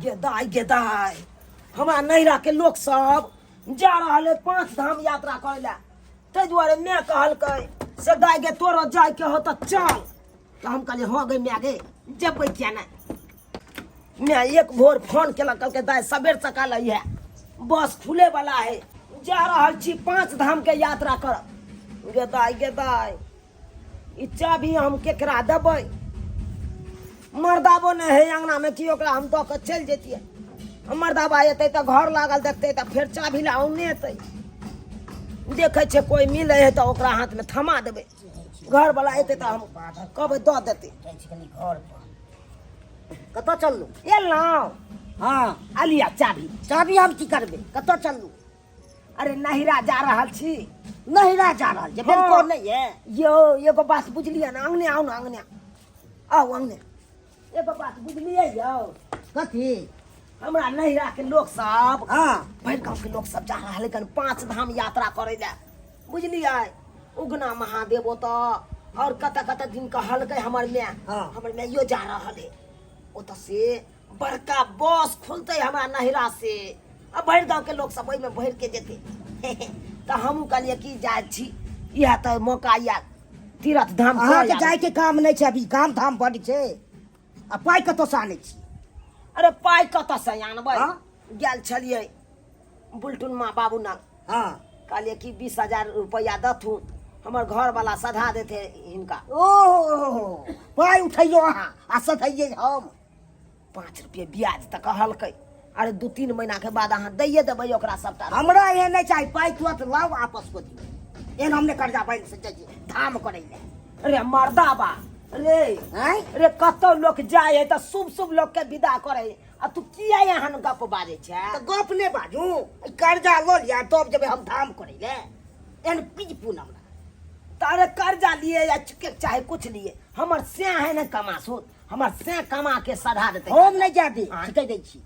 गे दाइ गे दाइ, हमरा नैहराके लोक सब जा रहल है पांच धाम यात्रा करे ला, ताहि दुआरे माय कहलकै से दाइ गे तोरो जायके हो तऽ चल। तऽ हम कहलियै हँ गे माय गे, जेबै किया नहि। माय एक भोर फोन केलक, कहलकै दाइ सबेर सकाल अइहे, बस खुले वाला है, जा रहल छी पांच धाम के यात्रा करब। गे दाइ गे दाइ, ई चाभी हम केकरा देबै? मर्दाबो नहि है अंगनामे कि ओकरा हम दऽ कऽ चलि जैतियै। मर्दाबा एतै तऽ घर लागल देखतै तऽ फेर चाभी ला औने एतै। देखै छै कोइ मिलै है तऽ ओकरा हाथमे थमा देबै, घरवला एतै तऽ हम कहबै दऽ देतै। जाइ छी कनि घर पर। कतऽ चललू? एलहुँ। हँ। अलिया चाभी। चाभी हम की करबै? कतऽ चललू? अरे नहिरा जा रहल छी। नहिरा जा रहल छी? हाँ। बेलको नहि है? यौ एगो बात बुझलियै ने? अंगने आउ ने, अंगने आउ, अंगने। एगो बात बुझलियै यौ? कथी? हमरा नहिरा के लोक सब, हाँ, भरि गाँव के लोक सब जा रहल हन पांच धाम यात्रा करे लए, बुझलियै? उगना महादेव ओतऽ और कतऽ कतऽ दिन कहलकै हमर माय। हाँ। हमर माइयो जा रहल है ओतऽ से। बड़का बस खुलतै हमरा नहिरा से आ भरि गाँव के लोक सब ओहिमे भरि के जेतै। तऽ हमहूँ कहलियै कि जाइ छी, इएह तऽ मौका यऽ तीर्थ धाम अहाँके जायके काम नहि छै अभी, काम धाम बड्ड छै। आ पाइ कतऽसँ आनै छी? अरे पाइ कतऽसँ आनबै? हाँ? गेल छलियै बुलटुन माँ बाबू नग। हाँ। कहलियै कि 20,000 रुपैआ दथुन, हमर घरवला सधा देते हिनका। ओहो, पाइ उठैयो अहाँ आ सधैयै हम? 5 रुपये ब्याज तऽ कहलकै। अरे 2-3 महीना के बाद अहाँ दैये देबै ओकरा सबटा। हमरा एहन नहि चाही पाइ, तुरंत लाउ आपस कऽ दियौ। एहन हम नहि कर्जा बैंक से जाइ छी धाम करै लए। अरे मर्दाबा रे। आँय? रे कतौ लोक जाइ है तऽ शुभ शुभ लोक के विदा करे, आ तू किया एहन गप बाजै छै? तऽ गप नहि बाजू, ई कर्जा लऽ लिअ तब जेबै हम धाम करै लए। एहन पीज पुन हमरा। तऽ अरे कर्जा लिए या चाहे कुछ लिए, हमर सैं है ने कमासुत, हमर सैं कमा के सधा देतै। हम नहि जाय दे। आँय? कहि दै छी।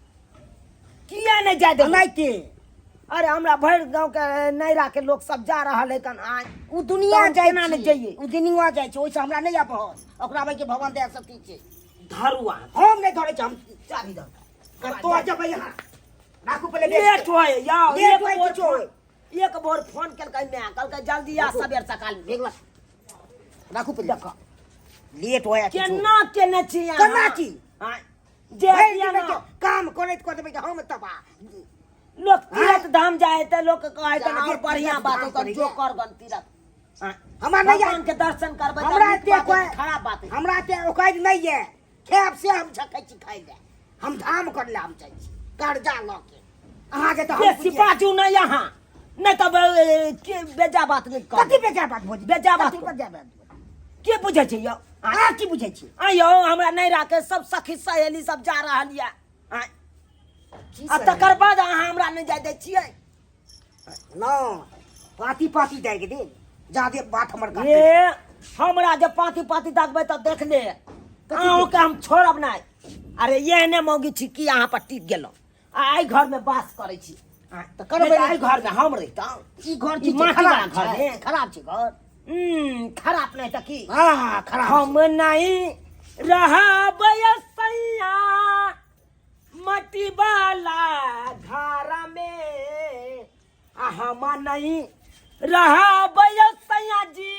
किया नहि जाय देबै? एनाहिते। अरे हमरा भरि गाँव के नैरा के लोक सब जा रहल है कन आय। ओ दुनिया तऽ हम जाइ केना नहि छै। जइयै? ओ दुनिया जाइ छै, ओहिसँ हमरा नहि आबऽ, ओकरा के भगवान दया शक्ति छै। धरू अहाँ। हम नहि धरै छी, हम चाभी दऽ। कतऽ जेबै अहाँ? राखू पहिले। लेट होय यौ। लेट एक होय, भोर किछो होय। फोन, एक भोर फोन केलकै माय, कहलकै जल्दी आ सबेर सकाल। भेगला राखू पहिले, देखऽ लेट होय किछो। केना केने छी अहाँ? केना की? आँय, जे भरि दिया दिन ना। के काम करैत कऽ देबै हम तबाह। लोक तीरथ धाम जाए तऽ लोक कहै तऽ जादे और बढ़िया तीरथ बात धाम होतन, करैए। जो कर गन तीरथ। आँय, हमरा नहि भगवान के दर्शन करबै तऽ हमरा नीक एते बात है, कोइ खराब बात है? हमरा एते औकात नहि ये, खायब से हम झकै छी खाइ लए। हम धाम कर लए हम जाइ छी कर्जा लऽ के, अहाँके तऽ हम बेसी बुझिए। बाजू नहि अहाँ, नहि तऽ के बेजा बात नहि कहब। कथी बेजा बात भोज? बेजा बात कथी बेजा बात? के बुझै छै यौ? अहाँ की बुझै छी? आँय यौ, हमरा नहि राखे सब सखी सहेली सब जा रहल यऽ। आँय, की आ सहेली? तकर बाद अहाँ हमरा नहि जाय दै छियै? न पाती पाती जाइ के दे, जादे बात हमर काटै। ए हमरा जे पाती पाती दागबै तऽ देख ले, अहूँके हम छोड़ब नहि। अरे एहने मौगी छी कि अहाँ पर टिक गेलहुँ आ एहि घरमे वास करै छी? आँय, तऽ करबै नहि तऽ ने। एहि घरमे हम रहितहुँ? ई घर ई की छै? माटी खराब वाला घर छै? मे? खराब छै घर? खराब नहि तऽ की? हाँ, खराब हम छै। नहीं रहब सैया मटी वाला घर में, आ हम नहीं रहब सैया जी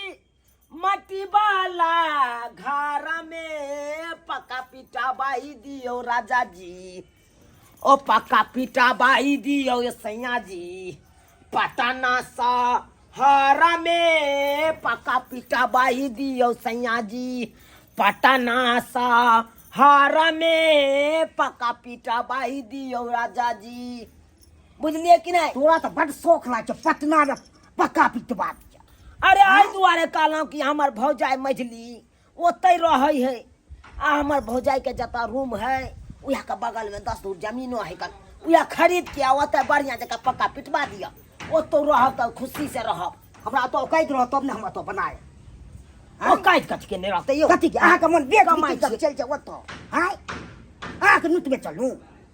मटी वाला घर में। पक्का पीटा बाई दियो राजा जी, ओ पक्का पीटा बाई दियो ये सैया जी, पटना सा हरा में। पक्का पीटा बाई दियो सैया जी, पटना सा हरा में पक्का पीटा बाई दियो राजा जी। बुझलिए कि नहीं? तोरा तऽ बड शौक लागै छै पटना में पक्का पिटवा दिया। अरे एहि दुआरे कहलहुँ कि हमर भौजाइ मझली ओतहि रहै है, आ हमर भौजाइके जतऽ रूम है उएहके बगलमे 10 धूर जमीनो है कन, उएह खरीद के आ ओतऽ बढ़िआँ जकाँ पक्का पिटवा दिअ, ओतौ रहब तऽ खुशी से रहब। हमरा ओतऽ औकाइत रहत तब ने हम ओतऽ बनायब। औकाइत कथी के नहि रहतै यौ? कथी के? अहाँके मन बेच कमाइ बिकी छियै। चलि जाउ ओतऽ। आँय, अहाँके नुतबे चलू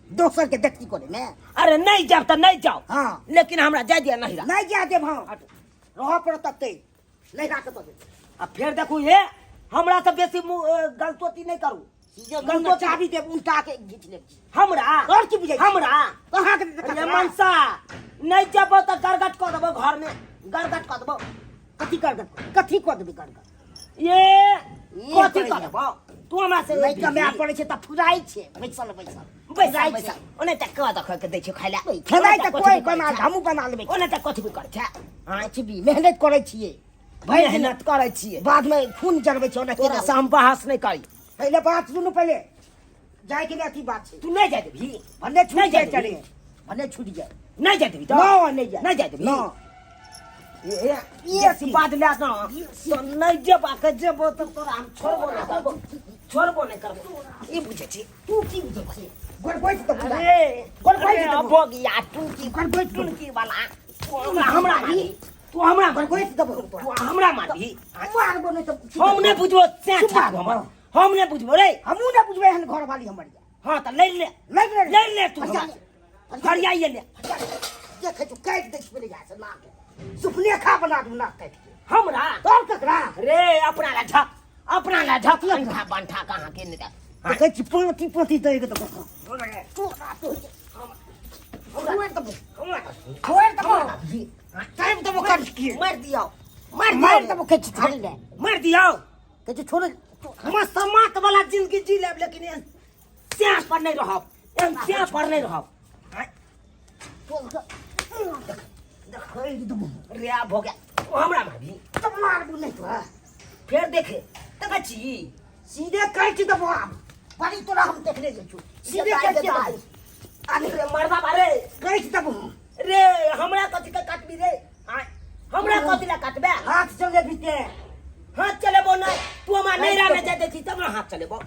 दोसर के देखती करे में? अरे नहीं जाब तऽ नहीं जाओ। हाँ। लेकिन हमरा जाय दिअ नहीं। नहीं जाय देब हम, रहऽ पड़त तते नहीं राखत। आ फेर देखू, हे हमरा से बेसी गलतोती नहीं करू। गलतो चाबी देब उल्टा के घीच लेब हमरा और की बुझै छी? हमरा अहाँ के देतै अरे ककरा? मनसा नहीं जेबो तऽ गरगट कऽ देबो घर में गरगट कऽ देबो कथी कर देब कथी कऽ देबै गड़गड़ ये ये कथी करैया। कऽ देबो तू हमरा से नहि कमाए पड़ै छै तऽ फुराइ छै बैसल बैसल बैसल फुराइ बैसल छै ओने तऽ कऽ दऽ के दै छियौ खाइ लए खेनाइ तऽ कथी कोइ भी करै बना छै। हमहूँ बना लेबै ओने तऽ कथी भी करै छै हाँ छी मेहनत करै छियै भरि दिन मेहनत करै छियै बादमे खून जरबै छै ओना तोरा केना से हम बहस नहि करी पहिले बात सुनू पहिले जायके नहि अथी बात छै तू नहि जाय देबही भन्ने छूट नहि जाय जाय चले देबही भन्ने छूट जाय नहि जाय देबही तऽ न नहि जाय नहि जाय देबही न ये ये ये बाद ले ना तो नहि जेबा के जेबो तऽ तोरा हम छोड़बो नहि करबो छोड़बो नहि करबो ई बुझै छी तू की बुझै छी गड़बड़ तऽ बुझा अरे गड़बड़ अरे तऽ अभोगिया टुनकी गड़बड़ तऽ टुनकी वाला तू हमरा हमरा मारबी तू हमरा गड़बड़ तऽ देबो तू हमरा मारबी मारबो नहि तऽ हम नहि बुझबो सैह चुप छाप हमर हम नहि बुझबो रे हमहूँ नहि बुझबै एहन घरवाली हमर यऽ हाँ तऽ लड़ि ले लड़ि ले लड़ि ले तू फरिया हमरा ले। से। फरियाइए ले देखै छौ काटि दै छी पहिले यहाँ से नाक सुपनेखा बना दू नाक काटि के हमरा तोर ककरा रे अपना ला झक अपना ला झक अंठा बंठा कहाँ के नहीं देखै छी पाँति पाँति दै के तऽ मार दियो मार मार देबो कहै छी छोड़ि ले मार दियो कहै छी छोड़ि हम समात वाला जिंदगी जी लेब लेकिन एहन स्याह पर नहीं रहब एहन स्याह पर नहीं रहब रे आब भऽ गेल ओ हमरा मारबी तब मारबू नहि तोरा फेर देखे देखै छी सीधे काटि देबो आब बड़ी तोरा हम देखने जाइ छौ सीधे काटि देबो अरे रे मरदा बारे काटि देबो रे हमरा कथी के काटबी रे आय हमरा कथी ला काटबे हाथ चले भीते हाथ चलेबो नहीं तू हमरा नैरा में जाय दै छी तब ना हाथ चलेबो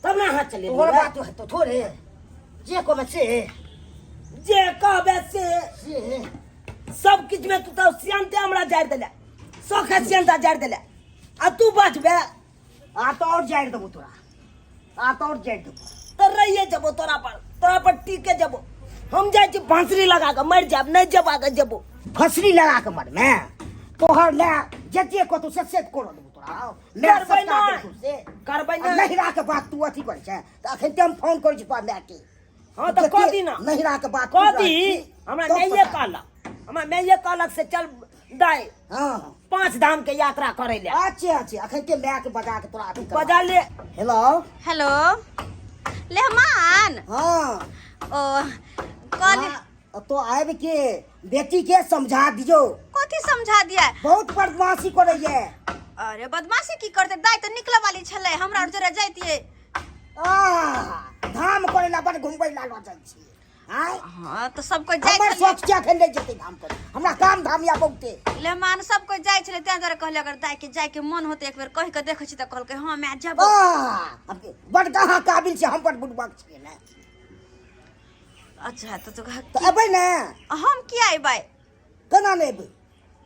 तब ना हाथ चलेबो तोहर बात हेतो थोड़े जे कहबे से जे कहबे से से सब किछ में तू तो सियांते हमरा जारि देले सौखे सियांता जारि देले आ तू बचबे आ तो और जारि देबो तोरा आ तो और जारि देबो तो रहिए जबो तोरा पर तोरा पर टीके जबो हम जाइ छी फांसरी लगा के मर जाब नहीं जब आगे जबो फसरी लगा के मरमे तोहर ले जे जे कहतौ से से कर देबो तोरा ले करबै सस्ता नहि। देबो से करबै आ नहीं नहिरा के बात तू अथी करै छै तऽ अखन ते हम फोन करै छी तोरा माय के हाँ तऽ कह दी ना नहिरा के बात कह तू दी रहै छी, हमरा तब नहीं पता। कहलक हमरा नहीं कहलक से चल दाई हाँ पांच धाम के यात्रा करे ले अच्छे अच्छे अखन के माय के बजा के तोरा अथी करबा। बजा ले हेलो हेलो लेहमान हाँ ओ कहली हाँ, तो आबि के बेटी के समझा दियो कथी समझा दिया बहुत बदमाशी करैये अरे बदमाशी की करते दाई तऽ निकले वाली छलै हमरा और जरा जाइतियै आह, धाम करे ला बड़ घुमबै ला लऽ जाइ छी आँय हाँ तऽ सब कोइ जाइ हमर छलै शौक छै अखन नहि जेतै धाम करे हमरा काम धाम या बहुते लेहमान सब कोइ जाइ छलै तें दुआरे कहलियै अगर दाई के जाय के मन होतै एक बेर कहि के देखै छी तऽ कहलकै हाँ माय जेबो आह, बड़ कहाँ काबिल छै हम बड़ बुड़बक छियै ने अच्छा तऽ तो तऽ एबै ने हम किया अयबै केना नहि एबै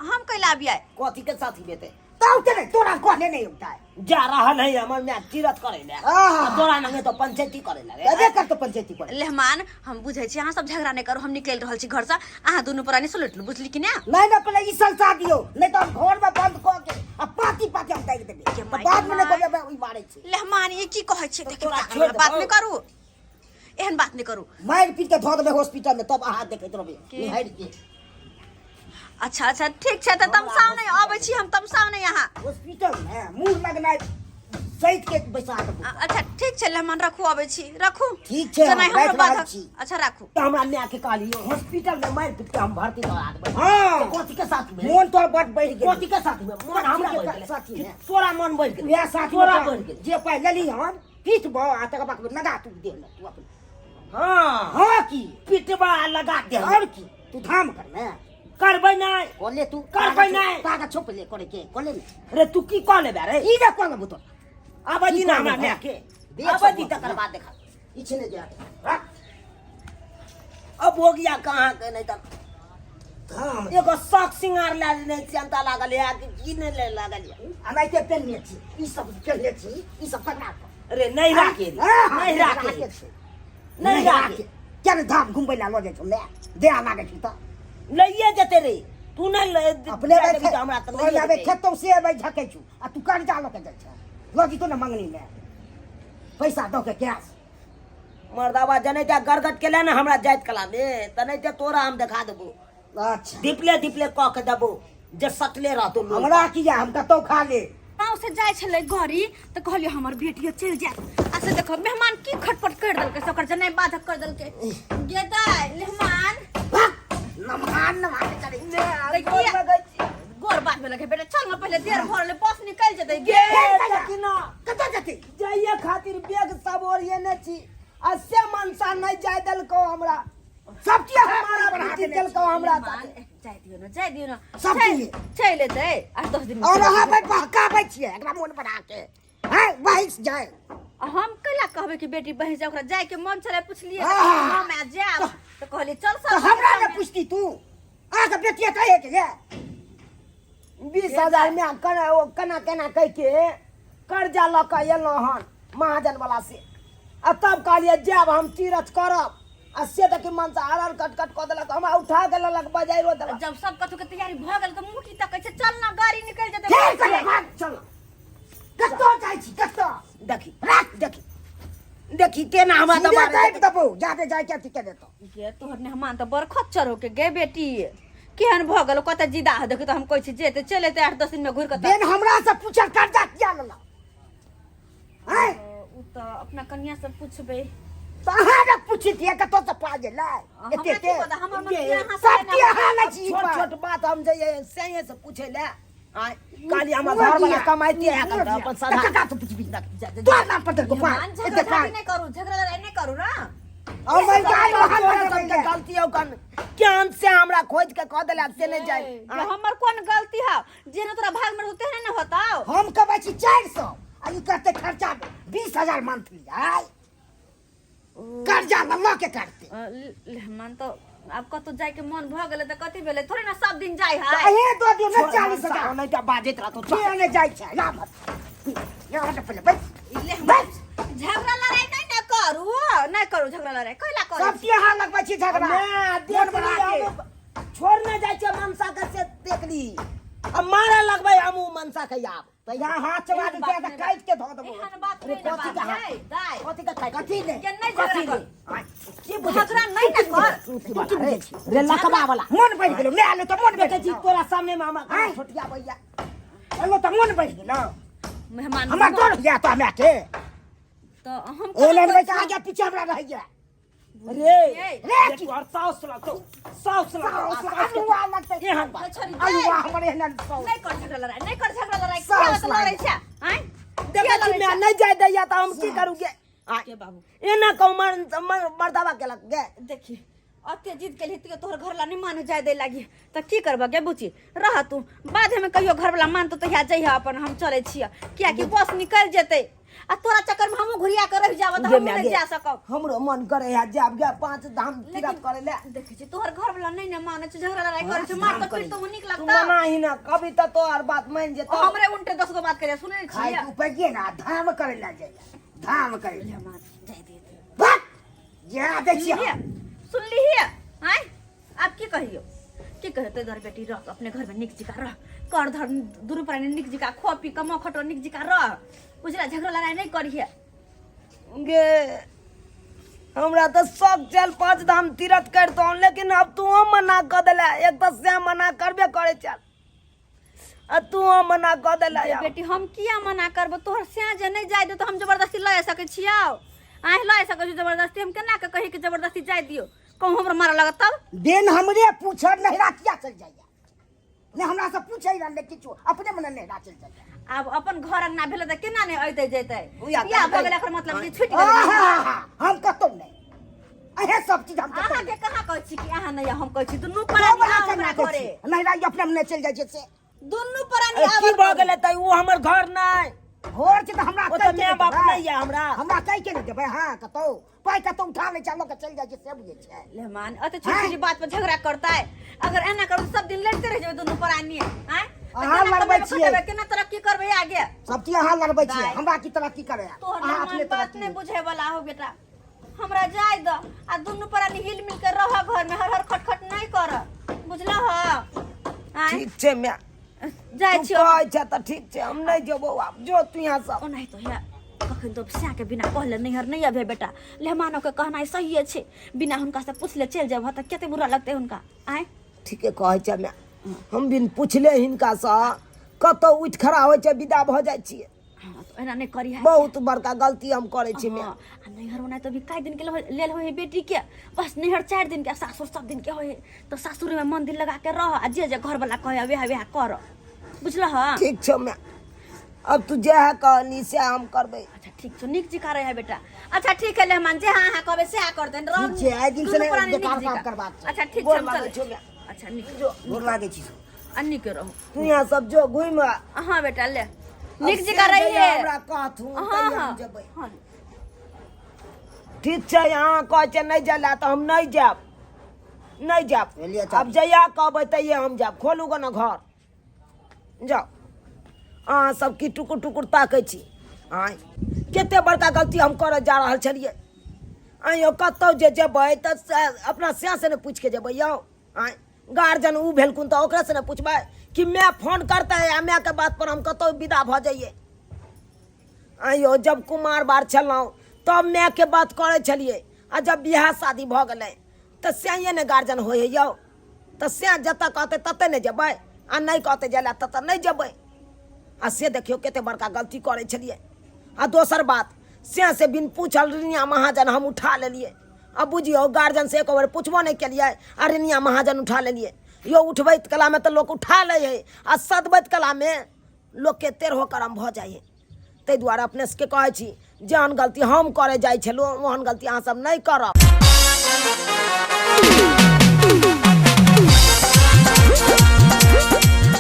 हम कैला अबियै कथी के साथी बेते तब के नहीं तोरा कहने नहीं उठा है जा रहल है हमर माय तीरथ करे ले आहा। आ तोरा नंगे तो पंचायती करे ले रे अबे कर तो पंचायती करे लेहमान हम बुझै छी अहाँ सब झगड़ा नहि करू हम निकलि रहल छी घरसँ अहाँ दुनू प्राणी सुलटि लू बुझली कि ने नहीं ना पहले ई संसा दियो नहीं तो हम घर में बंद क के आ पाती पाती हम दागि देबै के तऽ माय बाद में के नहीं कहबै ई मारै छै लेहमान ई की कहै छी देखियौ तोरा पागल छोड़ि वाला बात देबौ। नहि करू एहन बात नहि करू मारि पीट के धऽ देबै हॉस्पिटल में तब अहाँ देखैत रहबै के? निहारि के अच्छा अच्छा ठीक छै तऽ तमसाउ नहि अबै छी हम तमसाउ नहि अहाँ हॉस्पिटल में मुंह लगनाइ सैत के बैसा देबो अच्छा ठीक छै लेहमान रखू अबै छी रखू ठीक छै, जेना हम हमरो राखि रहल बाधक छी। अच्छा राखू तऽ हमरा माय के कहलियो हॉस्पिटल में मारि पीट के हम भर्ती करा देबै हाँ। तऽ कथी के साथ में मोन तोहर बड बढ़ि गेल कथी के साथ में मन हमरा बढ़ि गेलै साथी में। तोरा मन बढ़ि गेलै वएह साथी तोरा में बढ़ि गेलै जे पाइ लेली हन पीट ब आ तकर बाद लगा तू देह में तू अपन हाँ हाँ की पिटबा लगा दे और की तू धाम कर ने करबै नहि कोले तू करबै नहि। कागज छौप ले करे के कोले ने रे तू की कह लेबे रे ई ने कोले बुतो आबै दी ना हमरा माय के आबै दी तकर बाद देखा ई छने जा रख अब हो गया कहाँ के नहीं तब धाम एगो शौक सिंगार ला लेने चिंता लागल है कि की नहीं ले लागल है अनाइते पेनने छी ई सब पेनने छी ई सब ककरा अरे नहीं राखे नहीं राखे नहीं राखे क्या रे धाम घुमबै ला लऽ जाइ छौ माय देह लागै छै तऽ लइए जेते रे तू नहीं ले अपने जा देबी तऽ हमरा तऽ तोहर लइए आबे जेतै। खेतौ से अबै झकै छौ आ तू कर्जा लऽ के जाइ छौ लऽ जेतौ ने मंगनी मे पैसा दऽ के कैश। मर्दाबा जनै ते गरगट के ले ने हमरा जाइत कला मे त नै ते तोरा हम देखा देबो। अच्छा। धिपले धिपले कऽ के देबो जे सटले रहतो लोग। हमरा किया, हम कतौ खा ले। गाँव से जाइ छलै गाड़ी तऽ कहलियै हमर बेटियो चलि जायत, आ से देखो मेहमान की खटपट कर देलकै, से ओकर जनाइ बाधक कर देलकै। गे दाइ मेहमान नमहान नमहान करै ने आ गोर लगै छी। गोर बात में लगे बेटा, चल ना पहले देर भर ले बस निकल जेतै। गे देखी ना। कतऽ जेतै? जाइए खातिर बैग सब ओरियेने छी आ से मनसा नहि जाय देलकौ हमरा। सब चीज अहाँ मारा बना पीटी देने देलकौ छी। हमरा मेहमान, साथे। जाय दियौ ना, जाय दियौ ना। सब चीज। चलि एतै 8-10 दिन में। और चलि अहाँ एतै। भाई बहकाबै छियै एकरा मोन बना के, हैं बहस जाय। आ हम कैला कहबै कि बेटी बहि जाय, ओकरा जाय के मन छलै, पुछलियै तऽ आहा। हम आ जायब तऽ कहलियै चल सब तऽ हमरा संगे। ने पुछती तू, अहाँके बेटिया कहे के ये 20,000 में केना ओ केना केना कहि के कर्जा लऽ कऽ एलहुँ हन महाजन वाला से, आ तब कहलियै जायब हम तीरथ करब, आ से देखी मन से हर हर कट कट कऽ देलक, हमरा उठा के लेलक बजारो देलक। जब सब कथु के तैयारी भऽ गेल तऽ मुँह की तकै छै, चल ना गाड़ी निकलि जेतै। फेर कहिया भाग चल। कतऽ जाइ छी कतऽ? देखी राख, देखी देखी केना हमरा सीधे दबा दाबि देबौ, जादे जाय के अथी के देतौ। गे तोहर मेहमान तऽ बड़ खच्चर हो के गे बेटी, केहन भऽ गेल कतऽ जिदा हो। देखी तऽ हम कहै छी जेतै चलि एतै 8-10 दिन में घुरि कऽ। बेन हमरा से पूछल कर्जा किया लेलक? आँय? ओ तऽ अपना कनिया से पुछबै। तऽ अहाँ ने पुछतियै कतऽ से पाइ एलै? हमरा एते की एते पता, हमर मन किया अहाँ सब से की अहाँ लै छी? छोट पाइ। छोट बात हम जइयै सही से पूछै लए। आँय, काली हमर घर वाला कमाइते है कन तऽ अपन सधा। कका से पुछबी। तोहर नाम पर देलको पाइ। मेहमान, एते झगड़ा पाइ। झाटी नहि करू, झगड़ा लड़ाई नहि करू ना। और भाई गाय तोरा बहाल बना सबके देलै। गलती हौ कन केहन से हमरा खोज के कह देला से नहि जाय। जे हमर कोन गलती है, जे न तोरा भाग में रहतो तेहने न होतौ। हम कमाइ छी 400 आ ई करते खर्चा 20,000 मंथली। आय कर्जा लऽ लऽ के करते। मेहमान तऽ आब कतौ जाय के मन भऽ गेलै तऽ कथी भेलै, थोड़े ना सब दिन जाय है। तऽ अहे दऽ दियौ ने 40,000। नहि तऽ बाजैत रहतौ। के नहि जाइ छै ला मत। यहाँ तऽ पहिले बैस। ले हम बैस। झगड़ा लड़ाई नहीं ना करू, नहीं करू झगड़ा लड़ाई, कैला करू? सब की अहाँ लगबै छी झगड़ा। मैं मोन देख बना ली के। हम छोड़ने जाइ छै मनसा के से देख ली, अब मारे लगबै हम उ मनसा के आब। तऽ यहाँ हाथ चबा एहन देतै बात तऽ नहि। काटि के धऽ देबौ। एहन बात अरे नहीं ना कथी बात के हाथ? है, दाइ। कथी के काटि? कथी ले? के नहीं कथी झगड़ा ले? कर। आँय, की बुझै झगड़ा छी? नहीं ना कर। तू की बुझै छी? रे लकबा वाला। मोन बढ़ि गेलौ, माय एलौ तऽ मोन बढ़ि देखै छी गेलौ। तोरा सामने मे हमरा आँय? छोटिया भैया। एलौ तऽ मोन बढ़ि गेलौ। मेहमान हमर डर होइया तोरा मायके। तऽ हम ओ लड़बै तऽ आगे पीछे हमरा रहैया। रे ए, रे की तोहर साउस लगतौ, साउस लगतौ, साउस साउस के अलुआ लगतै। एहन बात। छोड़ी दे। अलुआ हमर एहन साउस। नहीं कर झगड़ा लड़ाई, नहीं कर झगड़ा लड़ाई। साउस किया तऽ लड़ै लागै। छै आँय? देखै किया छी लड़ै माय छै? नहि जाय दैया तऽ हम की करू गे? आँय, के बाबू एना कहू मर्दाबा केलक गे। देखी अते जिद केलही तैयो तोहर घरवाला नहीं माने जाय दे लागी तऽ की करबह गे बुची, रह तू, बाद में कहियो घरवाला मानतो तहिया जइह अपन, हम चलै छियै कियाकि बस निकलि जेतै आ तोरा चक्कर में हमहूँ घुरिया के रहि जाब तऽ गे हमहूँ माय नहि गे, जा सकब। हमरो मन करे है जाब गे पांच धाम तीरथ करे ले। देखै छी तोहर घरवाला नहीं ने मानै छै, झगड़ा लड़ाई करै छै, मार तऽ पीट तऽ नीक तू लगतौ। मना ही ना कभी तऽ तोहर बात मान जेतौ। हमरे उनटे 10 गो बात करे सुनै खाय छियै। के उपाय ना, धाम करे ला जाइया, धाम करे ला। जाय दे। भाग जा दै छियै। सुनलियै? सुनलिही? आँय, आब की कहियो, की कहियो? तै दुआरे बेटी रह अपने घर में नीक जिका रह, कर धर दुनू प्राणी नीक जिका खो पी कमा खटो नीक जिका रह, बुझला? झगड़ा लड़ाई नहीं करिहे। गे हमरा तऽ शौक चल पांच धाम तीरथ करतौ, लेकिन अब तू मना कऽ देला। एक तऽ से मना करबे करे चल आ तू मना कऽ देला। गे बेटी हम किया मना करबो? तोहर सैं जे नहीं जाय दे तो हम जबरदस्ती लऽ सकै छियौ? आँय, लऽ सकै छी जबरदस्ती? हम केना के कही कि जबरदस्ती जाय दियौ? कहूँ हमरा मारऽ लागत तब? देन हमरे पूछल नहिरा किया चल जाइया? ने हमरा से पूछै ना ने किछु, अपने मने नहिरा चल जाइया। आब अपन घर अंगना भेलै तऽ केना नहि अयतै जेतै? उया बियाह भऽ करतै। गेलै एकर मतलब कि छुटि गेलै। आहा, हम कतौ नहि, अहे सब चीज हम कतौ अहाँके नहि। कहाँ कहै छी कि अहाँ नहि आउ, हम कहै छी दुनू तो प्राणी बड़ा आउ केना हमरा कहै घरे। छी? नहिरा ई अपने मने चलि जाइ छै से। दुनू प्राणी अरे की आबल भऽ करू। गेलै तऽ ओ हमर घर नहि घर छै तऽ हमरा ओ तऽ कहि के माय नहि बाप देबै। नहि यऽ हमरा। हमरा कहि के नहि देबै? हाँ कतौ पाइ कतौ उठा लै छै लऽ के चलि जाइ छै से बुझै छै। मेहमान अते छोटी छोटी बात पर झगड़ा करता है, अगर एना करू तऽ सब दिन लड़ते रह जेबै दुनू प्राणी। आँय, तऽ अहाँ केना लड़बै कमेबै, छियै। खटेबै, केना तरक्की करबै आगे? सब चीज अहाँ लड़बै छियै। दाइ। हमरा की तरक्की करे? तोहर अहाँ मेहमान अपने बात तरक्की नहीं बुझे वाला हो बेटा, हमरा जाय द आ दुनू प्राणी हिल मिल के रह घर में, हर हर खटखट नहीं कर, बुझल ह? आँय? ठीक छै माय, जाइ तू छियौ। कहै छै तऽ ठीक छै, हम नहि जेबौ आब, जो तू यहाँ सब। ओनाहि तो है। अखन तो सएह के बिना कहले नैहर नहि अबे बेटा। लेहमानो के कहनाइ सहिए छै, बिना हुनका से पूछले चलि जेबह तऽ कते बुरा लगतै हुनका। आँय, ठीके कहै छै माय, हम बिन पुछले हिनकासँ कतहु उठि खड़ा होइ छै विदा भऽ जाइ छियै। हाँ, तऽ एना नहि करी है। बहुत बड़का गलती हम करै छी माय। हाँ, आ नैहर ओना तऽ अभी कए दिन के लेल होइ है बेटी के? बस नैहर 4 दिन के, सासुर 7 दिन के होइ है। तऽ सासुर में मन दिल लगा के रह आ जे जे घर वाला कहे वएह वएह कर, बुझलह? ठीक छौ माय, अब तू जएह कहली सएह हम करबै। अच्छा ठीक छौ, नीक जिका रहे बेटा। अच्छा ठीक है लेहमान, जे हाँ हाँ कहबै सएह कर देन। ठीक छै, आइ दिन से दुनू नहि प्राणी नीक बेकार काम जिका। करबाक छै। अच्छा ठीक गोर छै, हम लागै चलै छौ माय। अच्छा नीक जो गोर लागै छी। आ नीक रहू। तू यहाँ सब जो घुमि आ। हाँ बेटा ले, अब नीक से जिका रही जहिया है। हमरा कहथुन हाँ तहिया हाँ हम जेबै। हाँ ठीक छै, अहाँ कहै छै नहि जाय लए तऽ हम नहि जायब, नहि जायब। एलियै चाची। आब जहिया कहबै तहिये हम जायब। खोलू गो ने घर, जाउ। अहाँ सब की टुकुर टुकुर ताकै छी? आँय, कते बड़का गलती हम करऽ जा रहल छलियै। आँय यौ, कतहु जे जेबै तऽ अपना सएह से ने पूछि के जेबै यौ। आँय, गार्जियन ओ भेलखुन तऽ ओकरासँ ने पुछबै कि माय फोन करतै आ मायके बात पर हम कतहु विदा भऽ जइयै। आँय यौ, जब कुमार बार छलहुँ तब मायके बात करै छलियै, आ जब बियाह शादी भऽ गेलै तऽ सएह ने गार्जियन होइ है यौ। तऽ सएह जतऽ कहतै ततऽ ने जेबै, आ नहि कहतै जाय लए ततऽ नहि जेबै। आ से देखियौ कते बड़का गलती करै छलियै। आ दोसर बात, सएह से बिन पूछल रिनिया महाजन हम उठा लेलियै। आ बुझियौ गार्जियन से एको बेर पुछबो नहि केलियै आ रिनिया महाजन उठा लेलियै। यौ, उठबैत कलामे तऽ लोक उठा लै है, आ सदबैत कलामे लोकके तेरहो करम भऽ जाइ है। ताहि दुआरे अपने सबके कहै छी, जेहन गलती हम करै जाइ छलहुँ ओहन गलती अहाँ सब नहि करब।